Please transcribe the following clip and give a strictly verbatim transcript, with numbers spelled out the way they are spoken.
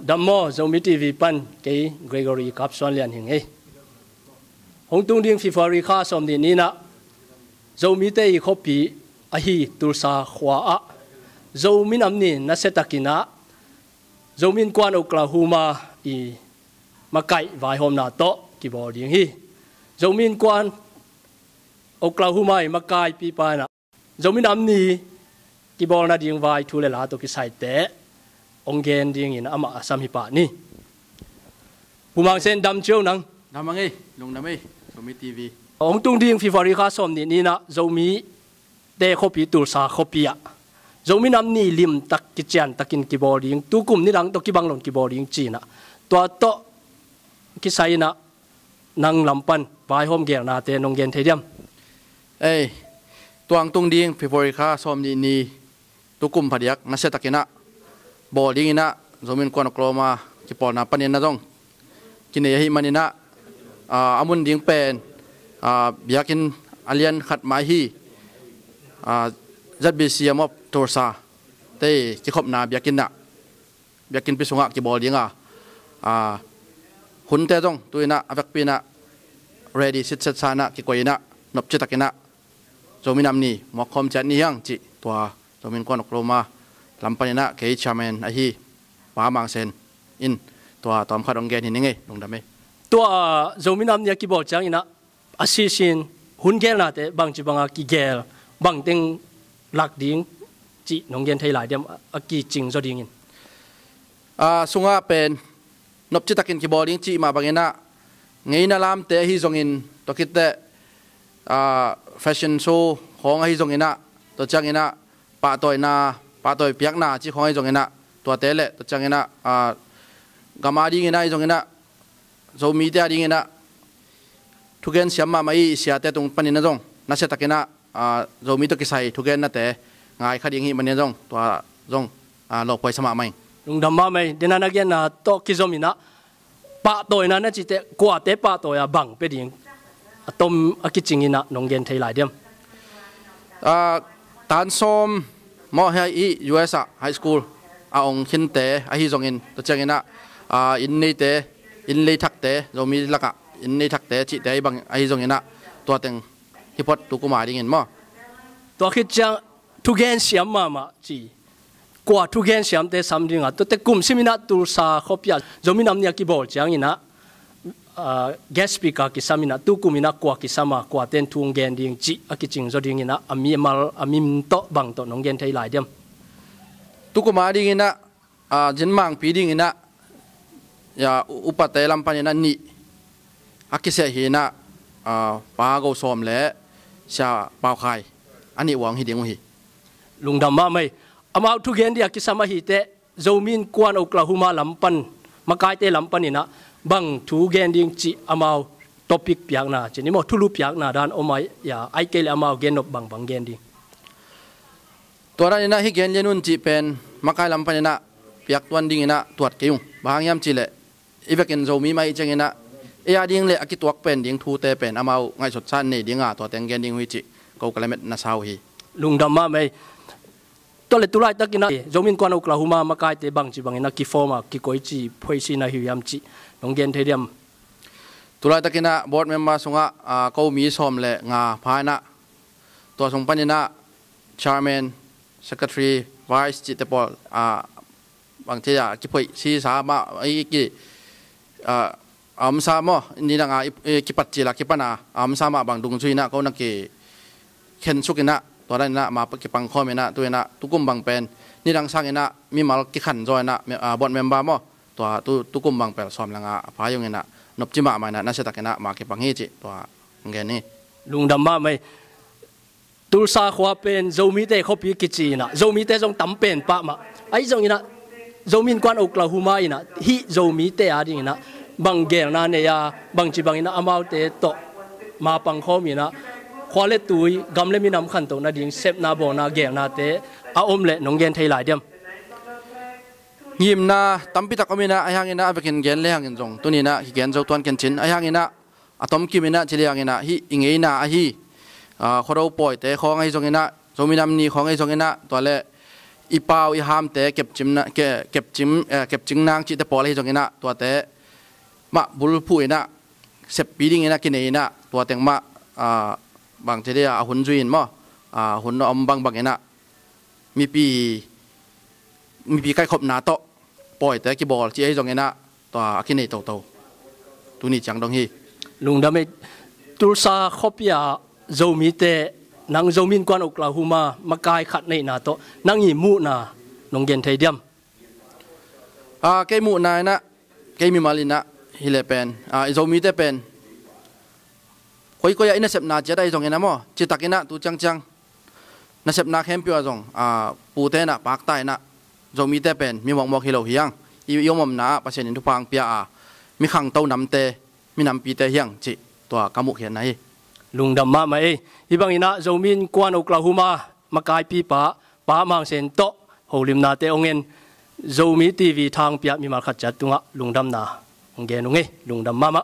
Dam maw, Zomi T V pan kei Gregory Kap Suan Lian hi ing ei. Hong tung ding February kha sawm nih ni-in ah Zomite i khuapi ahi Tulsa khua ah Zomi Nam Ni nasia takin ah Zomi Innkuan Oklahoma i makaih vaihawmna tawh kibawl ding hi. Zomi Innkuan Oklahoma i makaipipa in ah Zomi Nam Ni kibawl nading vai thu le la tawh kisaite hong gen dingin amah a sam hi pah ni. Pu Mang Sen, dam ci o nang. Dam a ngei, lungdam ei, Zomi T V. Hong tung ding February kha sawm nih ni-in ah Zomite khuapi Tulsa khuapi ah Zomi Nam Ni limtak kiciantakin kibawl ding, tukum nidang tawh kibang loin kibawl ding ci-in ah, tua tawh kisai-in ah nang lam pan vaihawm geelnate nong gen thei diam? Ei, tua hong tung ding February kha sawm nih ni tukum phadiak nasia takin ah bawl dingin ah Zomi Innkuan Oklahoma kipawlna panin ah zong kinei ahih manin ah, aa, a mun ding pen, aa, biakinn a lian khat mah ahi, aa, Z B C M of Tulsa te i kikhopna biakinn ah, biakinnpi sungah kibawl ding a, aa, hunte zong tu-in ah a vekpi-in ah ready sitset sa-in ah kikoih in ah nopci takin ah Zomi Nam Ni muak khawm ciat ni hiang cih tua Zomi Innkuan Oklahoma lam panin ah kei chairman ahi Pa Mang Sen in tua tawmkhat hong gen hi ning ei, lungdam ei. Tua Zomi Nam Ni a kibawl ciangin ah a sisin hun geelnate bangci banga kigeel, bangteng lak ding cih nong gen thei lai diam, a kicing zaw dingin? A sungah pen nopci takin kibawl ding cih mah bangin ah ngeina lamte ahi zongin, tua khit teh, aa, fashion show khawng ahi zongin ah, tua ciangin ah pahtawina, pahtawi piakna cih khawng ahi zongin ah, tuate le tua ciangin ah, aa, gam a dingin ah ahi zongin ah, Zomite a dingin ah thugen siam mahmah i siate tung panin ah zong nasia takin ah, aa, Zomi tawh kisai thugennate ngai kha ding hih manin ah zong tua zong, aa, lawphuai sa mahmah ing. Lungdam mahmah ei. Dena na genna tawh kizom in ah pahtawina na cih teh kuate pahtawi a bang pia ding, a tom a kicing in ah nong gen thei lai diam? Aa, tan sawm maw, hih U S ah high school a ong khinte ahi zongin, tua ciangin ah, aa, inn neite, inn lei thakte, Zomi lakah inn nei thakte cihte ahi bang ahi zongin ah tua teng hi phot tukum a dingin maw. Tua khit ciang thugen siam mahmah ci, kua thugen siamte sam ding a, tuate kum simin ah Tulsa khuapi ah Zomi Nam Ni a kibawl ciangin ah, aa, guest speaker kisam in ah, tukum in ah kua kisam a, kuaten thu hong gen ding cih a kicing zaw dingin ah a mimal, a min tawh bang tawh nong gen thei lai diam? Tukum a dingin ah, aa, Zinmangpi dingin ah, ya, u-, upate lam panin ah nih a kiseh hi in ah, aa, Pa Go Sawm le Sia Pau Khai, a nih uang hi ding uh hi. Lungdam mahmah ei. Amau thugen ding a kisam ahi teh Zomi Innkuan Oklahoma lam pan, makaite lam panin ah bang thu gen ding cih amau topic piakna ci ni maw, thulu piakna dan om a, ya, ahih kei leh amau gen nop bangbang gen ding? Tua danin ah hih gen lian un cih pen makai lam panin ah piak tuan dingin ah tuat kei ung. Bang hang hiam cih leh i vekin Zomi mah i cih ciangin ah ei a ding le a kituak pen ding thute pen amau ngaihsutsa nei ding a, tua teng gen ding uh hi cih ko ka lamet na sa uh hi. Lungdam mahmah ei. Tua le tulaitakin ah Zomi Innkuan Oklahoma makaite bangci bangin ah kiform a kikoih ci phoisi na hi hiam cih nong gen thei diam? Tulaitakin ah board member sungah, aa, ko mi sawm le nga pha in ah, tua sung panin ah chairman, secretary, vice cihte pawl, aa, bangci a kiphoisi sa mah, i ki, aa, a omsa maw, nidang a i, i kipat cil a kipan a, a omsa mah bang dungzui in ah ko na kikhensuk in ah, tua danin ah ma kipang khawm in ah, tu in ah tukum bang pen nidang sangin ah mimal kikhan zaw in ah, me-, aa, board member maw, tua tu, tukum bang pel sawm le nga a pha hi ung in ah, nopci mahmah in ah nasia takin ah ma kipang hi cih tua hong gen hi. Lungdam mahmah ei. Tulsa khua pen Zomite khuapi kici in ah, Zomite zong tam pen pah mah. Ahi zongin ah Zomi Innkuan Oklahoma in ah hih Zomite a dingin ah bang geelna nei a, bangci bangin ah amaute tawh ma pang khawm in ah khua le tui, gam le minam khantoh nading sepna, bawlna, geelnate a om leh nong gen thei lai diam? Ngimna tampi tak om in ah, ahi hangin ah a vekin gen le hangin zong tuni in ah kigen zo tuan ken cin, ahi hangin ah a tomkim in ah ci le hangin ah hih i ngeina ahi, aa, Khuado pawite khawng ahi zongin ah, Zomi Nam Ni khawng ahi zongin ah, tua le i pau i hamte kepcim na, ke, kepcim, eh, kepcing nang cihte pawl ahi zongin ah tuate mah bulphuh in ah seppi dingin ah kinei in ah tua teng mah, ah, bangci dia a hun zui in maw, ah, hun a om bangbang in ah mipi, mipi kaikhopna tawh pawite kibawl cih ahi zongin ah tua a kinei toto tuni ciang dong hi. Lungdam ei. Tulsa khuapi ah Zomite, nang Zomi Innkuan Oklahoma makai khat neihna tawh nang i muhna nong gen thei diam? Ah, kei muhna in ah, kei mimal in ah hileh pen, ah, i Zomite pen koikoi ah i nasepna ciat ahi zongin ah maw, citak in ah tu ciangciang nasepna khempeuh ah zong, ah, pute in ah pakta in ah Zomite pen mi mawkmawk hi lo hi hang. I, i om omna ah Pasian in thupha hong pia a mi khangto namte, mi nampite hi hang cih tua ka muhkhiatna hi. Lungdam mahmah ei. Hih bangin ah Zomi Innkuan Oklahoma makaipipa Pa Mang Sen tawh holimnate hong en, Zomi TV thang pia mimal khat ciat tungah lungdamna hong gen ung ei. Lungdam mahmah.